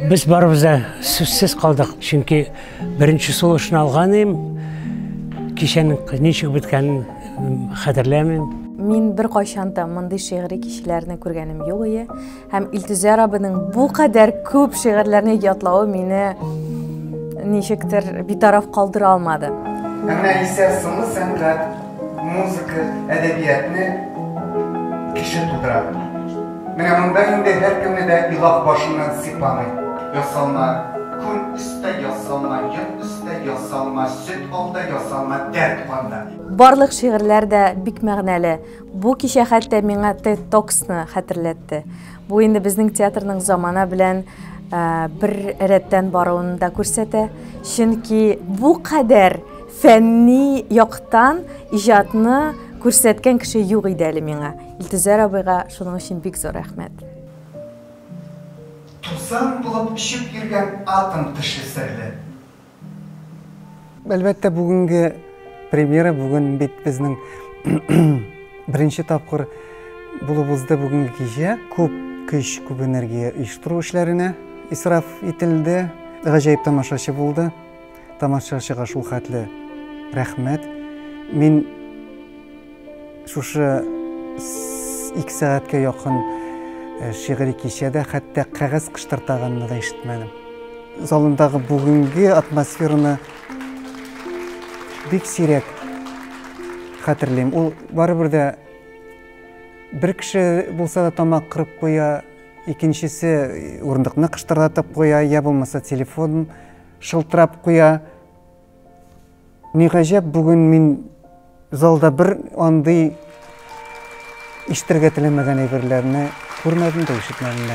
Без барыбыз да сүзсез калдык, чөнки беренче сулышын алган идем, кичәнең ничек беткәнен хәтерләмим. Мин беркайчан да мондый шигъри кичәләрне күргәнем юк иде. Һәм Илтөзәр абының бу кадәр күп шигырьләрне ятлавы мине ничектер битараф калдыра алмады. Ә менә исә сынлы сәнгать, музыка, әдәбиятны кеше тудыра. Менә монда инде һәркемне дә илаһ башыннан сыйпамый. Ясалма күн өстә, ясалма йон өстә, ясалма сөт алда, ясалма дәрт канда. Барлык шигырьләр дә бик мәгънәле. Бу кичә хәтта миңа TED Talks-ны хәтерләтте. Бу инде безнең театрның замана белән бер рәттән баруын да күрсәтә. Чөнки бу кадәр фәнни яктан иҗатны күрсәткән кеше юк иде әле миңа. Илтөзәр абыйга шуның өчен бик зур рәхмәт. Тузан булып очып йөргән атом төше серле. Әлбәттә, бүгенге премьера, бүген бит безнең беренче тапкыр булып узды бүгенге кичә. Күп көч, күп энергия оештыру эшләренә исраф ителде. Гаҗәеп тамашачы булды. Тамашачыга шул хәтле рәхмәт. Мин шушы 2 сәгатькә якын шигъри кичәдә хәтта кәгазь кыштыртаганны да ишетмәдем. Залындагы бүгенге атмосфераны бик сирәк хәтерлим. Ул барыбер дә бер кеше булса да тамак кырып куя, икенчесе урындыкны кыштырдатып куя, я булмаса телефон шылтырап куя. Ни гаҗәп, бүген мин залда бер андый ишетергә теләмәгән әйберләрне күрмәдем дә, ишетмәдем дә.